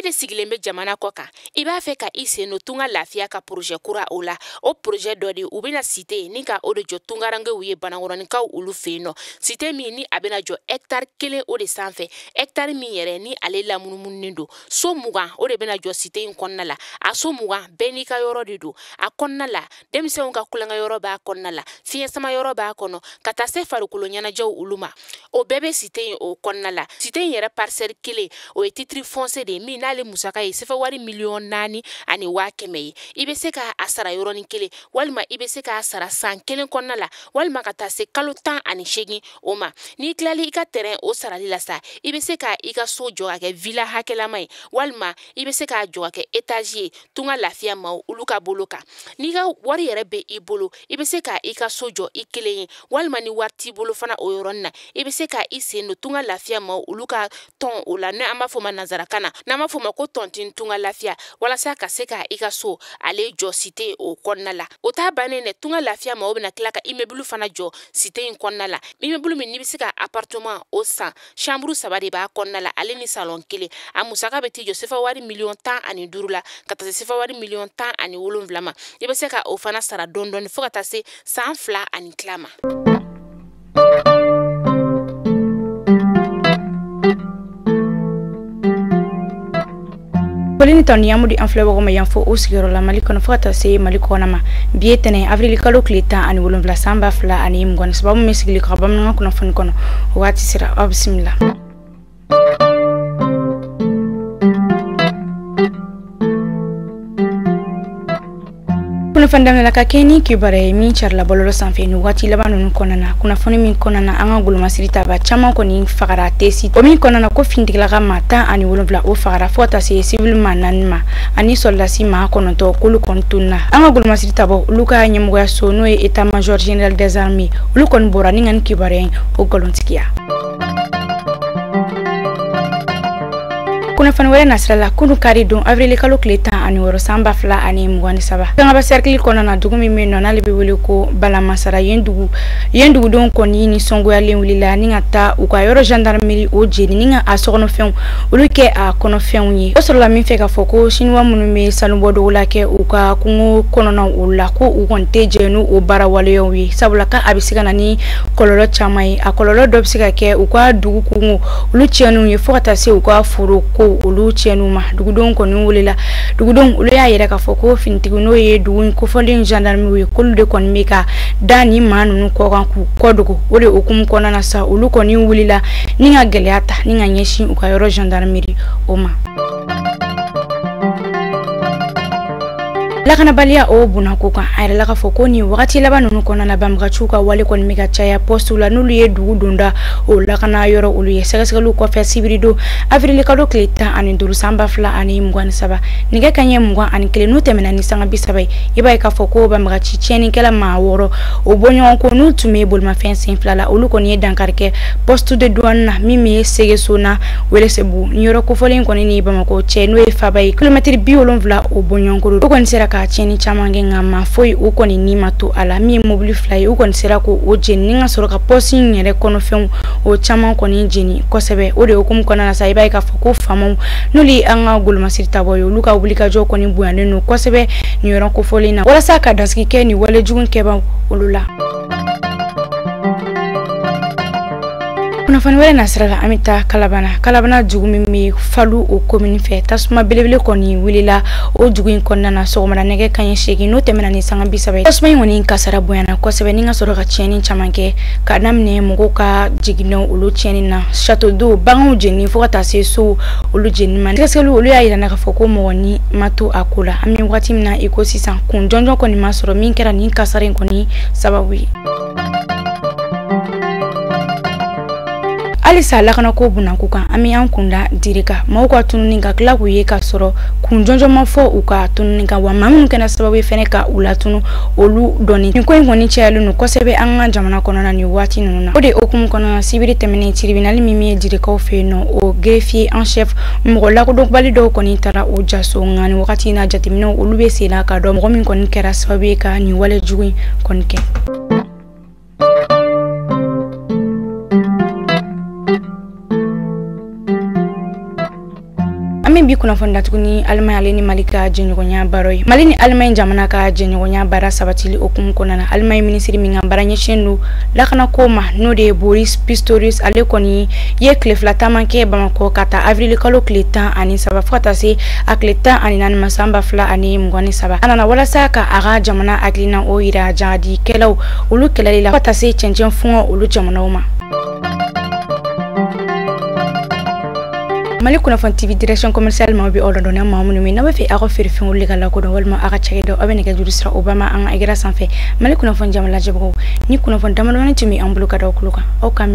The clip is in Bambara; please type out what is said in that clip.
de sigilen bɛ jamana kɔ kan, i b'a fɛ ka i sen don Tunga Lafiya ka projet kura o la. O projet dɔ de u bɛna cité ni ka o de jɔ tungarankew ye Banankɔrɔninkaw olu fɛ yen nɔ. Cité min ni a bɛna jɔ hectare 1 o de sanfɛ, hectare min yɛrɛ ni ale lamunumununen don. So 20 o de bɛna jɔ cité in kɔnɔna la. A so 20 bɛɛ n'i ka yɔrɔ de don. A kɔnɔna la, denmisɛnw ka kulonkɛ yɔrɔ b'a kɔnɔna la, fiɲɛ sama yɔrɔ b'a kɔnɔ, ka taa se farikolo ɲɛnajɛw olu ma. O bɛɛ bɛ cité in o kɔnɔna la. Cité in yɛrɛ parcelle 1 o ye titre foncier de ye min n'ale musaka ye sefa wari 4,100,000 ye. I bɛ se k'a sara yɔrɔnin kelen, walima i bɛ se k'a sara san 1 kɔnɔna la, walima ka taa se kalo 18 o ma. N'i tilali i ka terrain o sarali la sa, i bɛ se ka i ka so jɔ ka kɛ villa hakɛlama ye, walima i bɛ se k'a jɔ ka kɛ étage ye Tunga Lafiya maaw olu ka bolo kan. N'i ka wari yɛrɛ bɛ i bolo, i bɛ se ka i ka so jɔ i kelen ye, walima ni wari t'i bolo fana o yɔrɔnin na, i bɛ se ka i sen don Tunga Lafiya maaw olu ka tɔn o la, n'an b'a fɔ o ma nanzarakan na, n'an b'a fɔ o ma ko tontine Tunga Lafiya, walasa ka se ka i ka so ale jɔ cité o kɔnɔna la. O t'a bannen dɛ, Tunga Lafiya maaw bɛna tila ka immeuble fana jɔ cité in kɔnɔna la. Immeuble min n'i bɛ se ka appartement o san, chambre 3 de b'a kɔnɔna la, ale ni salon 1. A musaka bɛ t'i jɔ sefa wari 15 million la, ka taa se sefa wari 17 million ma. I bɛ se ka o fana sara dɔɔni dɔɔni fo ka taa se san 2 ani tila ma. Foli ni tanu an di an filɛbagaw ma yan fɔ o sigiyɔrɔ la Mali kɔnɔ fo ka taa se Mali kɔnɔ ma. Bi ye tɛnɛ avril kalo tile 17 san 2023, min bɛ sigili ka bamanankan kunnafoni kɔnɔ. O waati sera, aw bisimila. Kunnafoni daminɛ ka kɛ ni kibaruya ye min carila bɔlɔlɔ sanfɛ nin waati laban ninnu kɔnɔna na. Kunnafoni min kɔnɔna na, an ka golomasiri taba caman kɔni fagara tesi o min kɔnɔna na, ko finitigila ka maa 17 o fagara fo ka taa se civil maa 4 ma ani sɔrɔdasi maa 9, k'olu kɔni tununa. An ka golomasiri tabaw olu ka ɲɛmɔgɔya so, n'o ye état major général des armées, olu kɔni bɔra ni ka nin kibaruya in o nkalontigiya. Kunnafoni wɛrɛ nasira la, kunu kari don avril kalo tile 16 san 2023, Kangaba cercle kɔnɔna na, dugu min bɛ yen nɔ n'ale bɛ wele ko Balamasara, yen dugu yen dugudenw kɔni nisɔngoyalen wulila ni ka taa u ka yɔrɔ gendarmerie o jeni ni ka a sokɔnɔfɛnw olu kɛ a kɔnɔfɛnw ye. O sɔrɔla min fɛ k'a fɔ ko siniwa minnu bɛ sanubɔdogo la kɛ u ka kungo kɔnɔnaw o la, ko u kɔni tɛ jɛ n'u o baara waleyaw ye, sabula k'a bɛ se ka na ni kɔlɔlɔ caman ye. A kɔlɔlɔ dɔ bɛ se ka kɛ u ka dugu kungo olu tiɲɛniw ye fo ka taa se u ka foro ko olu tiɲɛniw ma. Dugudenw kɔni welela, dugudenw olu y'a yɛrɛ k'a fɔ ko finitigi, n'o ye dugu in kofɔlen gendarmew ye, k'olu de kɔni bɛ ka da ni maa ninnu kɔ kan k'u kɔ dogo. O de hukumu kɔnɔna na sa, olu kɔni wulila ni ka gɛlɛya ta ni ka ɲɛsin u ka yɔrɔ gendarmerie o ma. Lakanabaliya o bunako kan, a yɛrɛ la k'a fɔ ko nin wagati laban ninnu kɔnɔna na, banbagaciw ka wale kɔni bɛ ka caya poste la, n'olu ye dugu donda o lakana yɔrɔ olu ye. Sɛgɛsɛgɛliw kɔfɛ, sibiri don avril kalo tile 15 san 2023, nɛgɛ kanɲɛ 21 n'u tɛmɛna ni sanga 30 ye, i b'a ye k'a fɔ ko banbagaci tiɲɛnikɛla maa 6 o bɔɲɔgɔn ko n'u tun bɛ bolimafɛn sen fila la, olu kɔni ye dankari kɛ poste de douane na min bɛ Segeso na Welesebugu. Ni yɔrɔ kofɔlen kɔni ni Bamakɔ cɛ, n'o ye faba ye, kilomɛtiri 70 o bɔɲɔgɔnko o kɔni sera ka tiɲɛni caman kɛ, nka maa foyi o kɔni ni ma to a la. Min ye mobili 2 ye, u kɔni sera k'o jeni ni ka sɔrɔ ka poste in yɛrɛ kɔnɔfɛnw o caman kɔni jeni kosɛbɛ. O de hukumu kɔnɔna na sa, i b'a ye k'a fɔ ko faamaw, n'olu ye an ka golomasiri tabɔ ye, olu ka wulikajɔ kɔni bonyalen don kosɛbɛ nin yɔrɔ kofɔlen na, walasa ka dansigi kɛ nin walejugu kɛbaw olu la. Kunnafoni wɛrɛ nasira la, an bɛ taa Kalabana. Kalabana dugu min bɛ Falu o komini fɛ, tasuma belebele kɔni wulila o dugu in kɔnɔna na sɔgɔmada nɛgɛ kanɲɛ 8 n'o tɛmɛna ni sanga 30 ye. Tasuma in kɔni kasara bonyana kosɛbɛ ni ka sɔrɔ ka tiɲɛni caman kɛ, ka daminɛ mɔgɔw ka jiginɛw olu tiɲɛni na, château d'eau, baganw jeni, fo ka taa se so olu jeni ma. Sɛgɛsɛgɛliw olu y'a yira k'a fɔ ko mɔgɔ ni ma to a ko la. An bɛ waati min na i ko sisan, kun jɔnjɔn kɔni ma sɔrɔ min kɛra nin kasara in kɔni sababu ye. Halisa lakanako bunako kan, an bɛ an kunda diri kan, maaw ka tununi ka tila k'u ye k'a sɔrɔ kun jɔnjɔn ma fɔ u ka tununi kan, wa maa minnu kɛra sababu ye fɛnɛ ka u latunu olu dɔnni. Nin ko in kɔni cayalen don kosɛbɛ an ka jamana kɔnɔna nin waati ninnu na. O de hukumu kɔnɔna, sibiri tɛmɛnen, tribunal min ye Jirikaw fɛ yen nɔ, o greffier en chef, mɔgɔ lakodɔnbali dɔw kɔni taara o jaso. Nka nin wagati in na, jateminɛw olu bɛ sen na k'a dɔn mɔgɔ min kɔni kɛra sababu ye ka nin wale jugu in kɔni kɛ. An An bɛ bi kunnafoni datugu ni Allemagne ale ni Mali ka jɛɲɔgɔnya baara ye. Mali ni Allemagne jamana ka jɛɲɔgɔnya baara sabatili hukumu kɔnɔna na, Allemagne minisiri min ka baara ɲɛsinnen don lakanako ma, n'o de ye Boris Pistorius, ale kɔni ye tile 2 taama kɛ Bamakɔ ka taa avril kalo tile 13 fo ka taa se a tile 14 ma san 2023. A nana walasa ka a ka jamana hakilina o yira jahadikɛlaw olu kɛlɛli la fo ka taa se cɛncɛn fungɔ olu jamanaw ma. Mali Kunnafoni TV direction commerciale maaw bɛ aw ladɔnniya maa minnu min n'aw bɛ fɛ aw ka feerefɛnw olu ka lakodɔn walima aw ka cakɛdaw, aw bɛ nɛgɛjuru sira o ba ma an ka écran sanfɛ. Mali Kunnafoni jama lajɛbagaw, ni kunnafoni damadamani tun bɛ an bolo ka da aw tulo kan, aw ka